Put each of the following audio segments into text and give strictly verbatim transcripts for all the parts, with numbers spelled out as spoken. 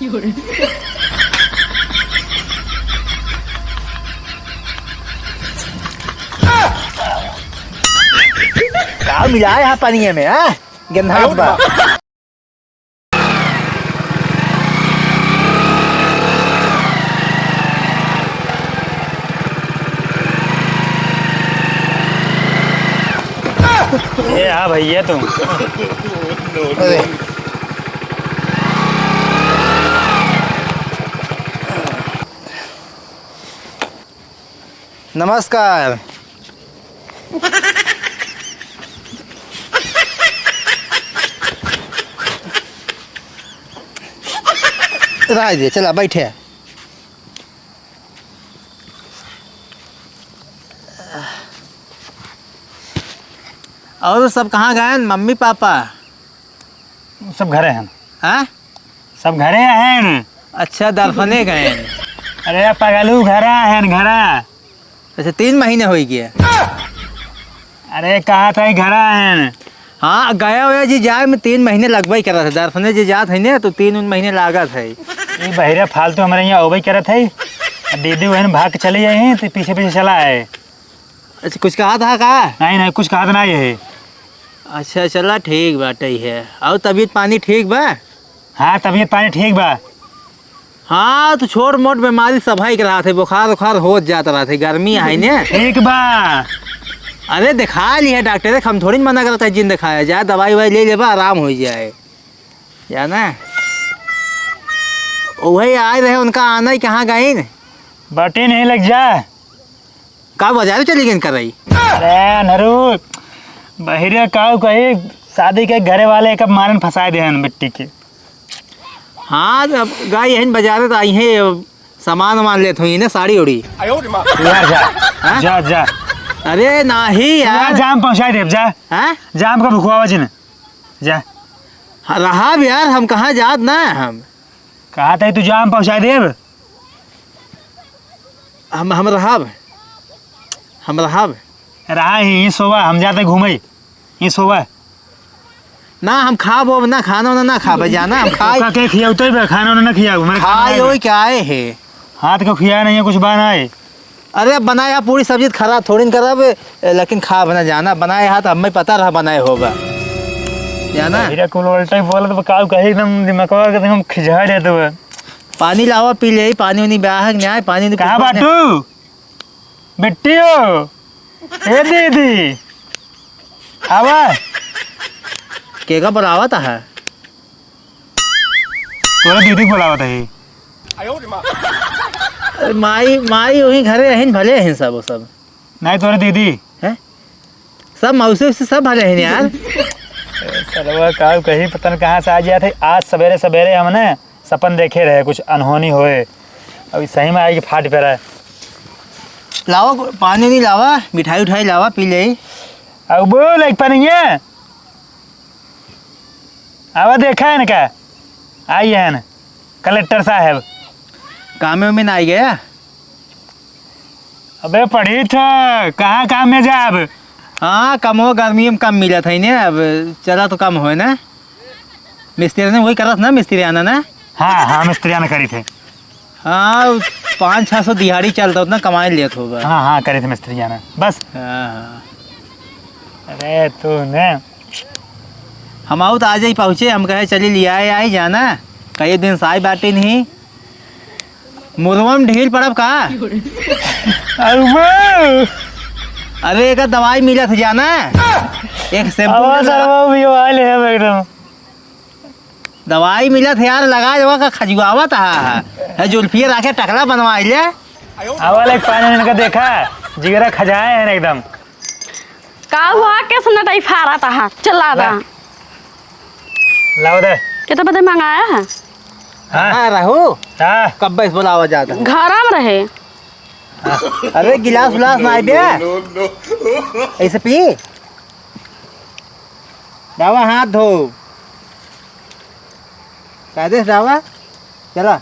का मिलाए हा पानी में, हाँ? गंधात बा। ए, हाँ भैया तुम। अरे। नमस्कार। रह दे, चला बैठे। और सब कहाँ गए मम्मी पापा? सब घरे हैं। हाँ? सब घरे हैं। अच्छा, दर्शने गए हैं। अरे पगलू, घरा हैं, घरा। अच्छा, तीन महीने होइ गए। अरे कहा था घरा हैं। हाँ, गया हुआ जी जाए में तीन महीने लगबे करत है। दर्शने जी जात है ना तो तीन उन महीने लागत है। ये बहिरा फालतू हमारे यहाँ अबे करत है। दीदी वहन भाग के चली आई हैं तो पीछे पीछे चला आए। अच्छा, कुछ कहा था का? नहीं, नहीं, कुछ कहा था नहीं है। अच्छा, चला ठीक बाटे है। और तबीयत पानी ठीक बा? हाँ, तबीयत पानी ठीक बा। हाँ, तो छोट मोट बीमारी सभाई के रहत है, बुखार उखार होत जात रहत है, गर्मी है ने। ठीक बा। अरे, देखा लिहे डॉक्टर, देख, हम थोड़ी मना करत है, जिन दिखाया जाए, दवाई ववाई ले लेबा, आराम हो जाए, जाना। वही आए रहे, उनका आना ही कहाँ गई न? बाटे नहीं लग जा। का बाजारे चली गई करई? अरे अनहरू, बहिरे काऊ कही, शादी के घरे वाले एक मारन फंसाए दे हैं बिट्टी के। हाँ, अब गई हैं बाजारे तो आई हैं, अब सामान वामान लेत हुई ना, साड़ी उड़ी। जा, जा, हाँ? जा, जा। अरे नाही यार। जा, जाम पहुँचाए देब, जा। हाँ? जाम का भुखवावा जिन, जा। हाँ, रहब यार, हम कहाँ जात ना हम। कहा था तू जाम पहुँचाए देब। हम, हम रहब, हम रहब। रहा ही, ही सोवा, हम जाते घूमे, ही सोवा। ना, हम खाब ओब ना, खाना वाना ना खाबे, जाना, हम खाई। का के खियाऊ तो बे, खाना वाना ना खियाऊ, मैंने खाना खाई नहीं ओई बे। क्या आए है? हाथ को खिया नहीं है, कुछ बना है। अरे, बनाए हा पूरी सब्जी तो खराब थोड़ी न करब, ए, लेकिन खाब ना जाना, बनाए हा तो हमें पता रहा बनाए होबा। जाना? हीरा कुल उल्टा ही बोलत बा, काऊ कही एकदम दिमागवा के एकदम खिझाड़ देत बा। पानी लावा, पी ले, पानी उनी ब्याह है, न्याय, पानी उनी कहाँ कुछ बाटू? बिट्टी हो, ए दीदी, आवा। केका बुलावत है? तोरा दीदी के बुलावत है। अरे माई, माई वहीं घरे रहन, भले हैं सब, वो सब। नहीं, तोरा दीदी। हैं? सब मौसी उसी सब भले हैं यार। ए, सरवा का कही, पता न कहाँ से आ जात है। आज सवेरे सवेरे हमने सपन देखे रहे, कुछ अनहोनी होए। अभी सही में आई के फाट पे रहे। लावा, पानी नहीं लावा, मिठाई उठाई लावा, पी ले। अब बोल, एक पनिया। आवा देखा है इनका, आई है न, कलेक्टर साहब। कामे में ना आई गया? अबे पढ़ी था, कहाँ काम में जाब? हाँ, कमो गर्मी में कम मिलत है ने, अब चला तो कम होए ना। मिस्त्री ने वही करत ना, मिस्त्री आना ना। हाँ, हाँ, मिस्त्री आना करी थे। हाँ, पाँच छः सौ दिहाड़ी चलता, उतना कमाई लेत होगा। हाँ, हाँ, करे थे मिस्त्री जाना, बस। हाँ, हाँ। अरे, तू ने। हम आऊ तो आ जाई पहुँचे, हम कहे, "चली लियाए आई जाना, कई दिन से आई बाटे नहीं।" मुरवा में ढील पड़ब का? अरे, अरे, एक दवाई मिलत है जाना, एक शैम्पू आवा, मिलत है। सरवा भी आइल है एकदम। दवाई मिलत है यार, लगा जवा का खजुआवत हा। है जुल्फिया राखे टकला बनवाई ले। आवा ले पानी इनका देखा, जिगरा खजाए हैं एकदम। का हुआ, कैसे नटाई फारा तहा? चला दा। ला। लाओ दे। कितना बजे मंगाया है? हाँ। हाँ, रहू। हाँ। कब से बुलावा जाता है? घरा में रहे। हाँ। अरे गिलास उलास ना आइबे। ऐसे पी। जावा हाथ धो। कायदे से जावा। चला।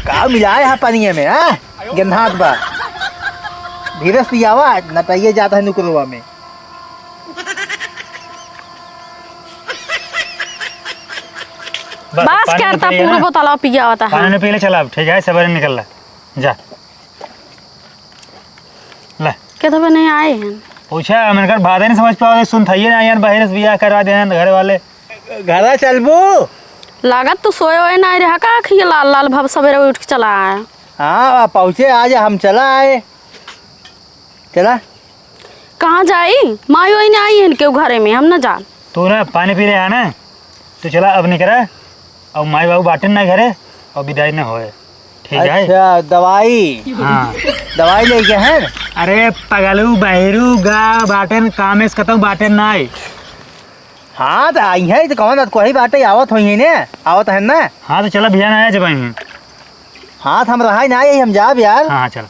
का मिलाए हा पानी में, हाँ? गंधात बा। धीरे से पियावा, नटाइए जाता है नुकरवा में। बस, बस पानी कर, तब पी लेना। पूरा बोतलवा पियावा था, पानी हाँ। पी ले, चला अब, ठीक है, सवेरे निकल ला, जा। ले। के तो बने आए हैं। पूछा, हम इनकर बात ही नहीं समझ पावे, सुन था ये ना यार, बहिर से बियाह करवा दे हैं घरे वाले। घरा चलबू? लागत तू सोए होए ना रहा का, कि ये लाल लाल भव सवेरे उठ के चला आए। हाँ, अब पहुँचे आज, हम चला आए। चला। कहाँ जाई? माई वही ना आई इनके घरे में, हम ना जा। तू ना पानी पी ले आ ना, तू चला अब निकरा, और माई बाबू बाटन ना घरे, और विदाई ना होए, ठीक है? अच्छा, दवाई? हाँ। दवाई लेके हैं? अरे पगलू, बहरू गा बाटन, कामेश कतऊ बाटन ना आई। हाँ, तो आई है, तो कौन कोई बाटे, आवत होई है ने, आवत है ना? हाँ, तो चला भैया ना आया जब आई हैं। हाँ, तो हम रहा ही ना आई, हम जाब यार। हाँ, हाँ, चला।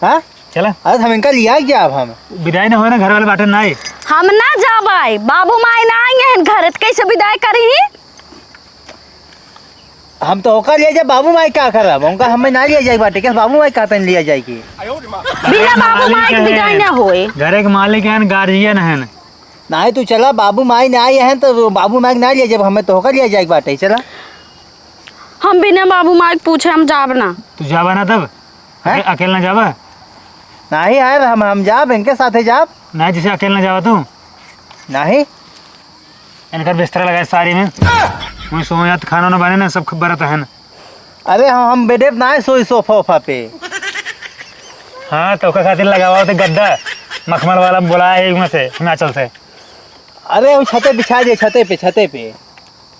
हाँ? चला। अरे, हम इनका लिया के जाब हम। विदाई ना होए ना, घर वाले बाटे ना आए। हम ना जाब आए, बाबू माई ना आई हैं घर, तो कैसे विदाई करी? हम तो होकर लिया जाए, बाबू माई का करब? उनका हमें ना लिया जाए बाटे, क्या बाबू माई का तन लिया जाए की? बिना बाबू माई के विदाई ना होए। घरे के मालिक हैं, गार्जियन हैं। नहीं, तू चला, बाबू माई ना आए हैं, तो बाबू माई के ना लिया जाए, हमें तो होकर लिया जाए बाटे, चला। हम बिना बाबू माई के पूछे हम जाब ना। तू जाबा ना तब? हैं? अके-, अकेले ना जाबा? नहीं यार, हम, हम जाब, इनके साथे जाब। नहीं, जैसे अकेले ना जाबा तू? नहीं। इनकर बिस्तरा लगाए सारी में। वहीं सो जात, खाना ना बने ना, सब खबर रहता है ना। अरे हम, हम बेडे पे ना सोई, सोफा ओफा पे। हाँ, तो ओकर खातिर लगावा होते गद्दा, मखमल वाला बोला है वहाँ से, हिमाचल से। अरे हम छते बिछा दिए, छते पे, छते पे।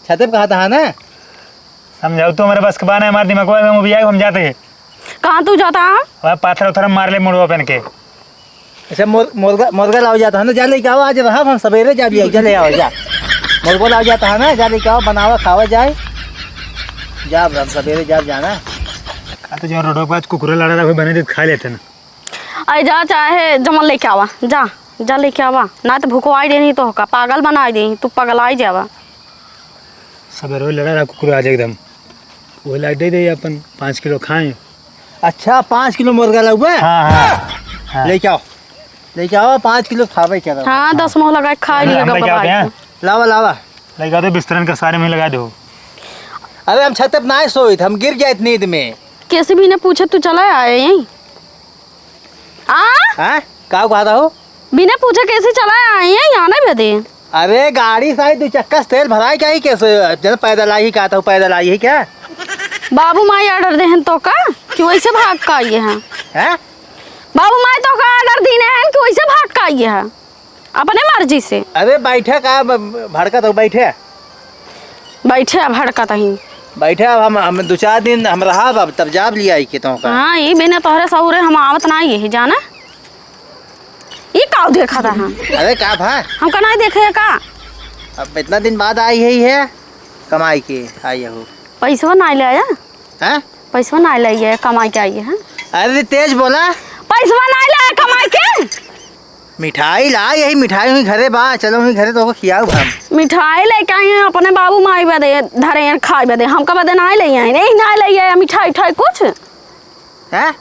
छते पे कहा था ना? समझाओ तो हमारे बस के बात है, हमारे दिमाग में भी आए, हम जाते हैं। कहाँ तू जाता है? वह पाथर उथर मार ले मुड़वा पहन के। अच्छा, मुर-, मुर्गा, मुर्गा लावा जाता है ना, जा लेके आवा, आज रहा हम सवेरे जा भी, जा ले आवा, जा। मुर्गा लावा जाता है ना, जा लेके आवा, बनावा, खावा जाए। जा, हम सवेरे जा, जाना। का तो जो रोड पर आज कुकुर लड़ा रहा, बने दे, खा लेते ना। अरे जा, चाहे जमन लेके आवा, जा, जा लेके आवा, ना तो भुकवाई देनी तो का, पागल बनाई देनी, तू पगलाई जावा। सवेरे लड़ा रहा कुकुर आज एकदम। वो लाइट दे दे अपन पाँच किलो खाए। अच्छा, पाँच किलो मुर्गा लउबे? हाँ, हाँ, हाँ। लेके आओ, लेके आओ, पाँच किलो खावे के रहा। हाँ, दस मुँह लगा के खा लिया, हम गप लेके आते हैं। लावा, लावा। लेके आते, बिस्तरन का सारे में लगा दो। अरे, हम छत पे ना सोइत, हम गिर जाइत नींद में। कैसे भी ने पूछे, तू चला आए यहीं? आ? हाँ? का कहता हो? बिना पूछे कैसे चला आए हैं यहाँ नहीं बदे? अरे गाड़ी से आई, दो चक्का से तेल भराए क्या ही कैसे? जब पैदल आई ही, कहता हूँ पैदल आई ही क्या? बाबू माई ऑर्डर दे हैं तो का? कि वैसे भाग का आइए हैं? हैं? बाबू माई तो का ऑर्डर दीने हैं कि वैसे भाग का आइए हैं? अपने मर्जी से। अरे बैठे का ब-, ब-, भड़कत हो, बैठे। बैठे अब भड़कत ही। बैठे अब हम, हम दो चार दिन हम रहा अब, तब जाब लिया आई के तो का। हाँ, ई बिना तोहरे सहुरे हम आवत ना ये जाना। ई काऊ देखा था हम? अरे का भा? हमका नहीं देखे का? अब इतना दिन बाद आई है, है कमाई के आई हो। पैसवा नहीं ले आया? हैं? पैसवा नहीं ले आया, कमाई के आई है। अरे तेज बोला। पैसवा नहीं ले आया कमाई के? मिठाई ला, यही मिठाई हुई घरे बा, चलो हुई घरे तो खियाऊ हम। मिठाई लेके आई हैं अपने बाबू माई बदे, धरे हैं खाए बदे, हमका बदे ना ले आई, नहीं ना ले आई मिठाई उठाई कुछ। हैं?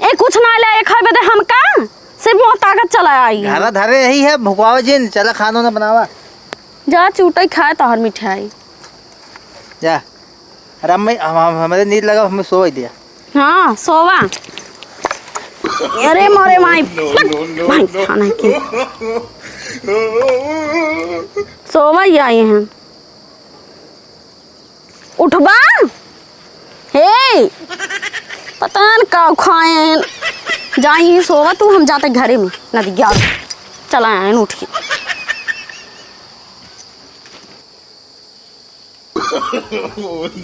ए कुछ ना ले आई खाए बदे हमका, सिर्फ मोह ताकत चला आई है। घरा धरे यही है, भुकवाओ जिन, चला खानो ना बनावा। जा चूटई खाए तोहर मिठाई। जा। अरे अम्मी, हम, हम, हमरे नींद लगा, हमें सोवै दिया। हाँ, सोवा। अरे मोरे माई, भाई खाना के। सोवा ही आई हैं। उठबा? हे, पता न का खाए हैं। जाई ही सोवा तू, हम जाते घरे में। नदिया चला आए हैं उठ के।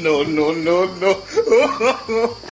No, no, no, no।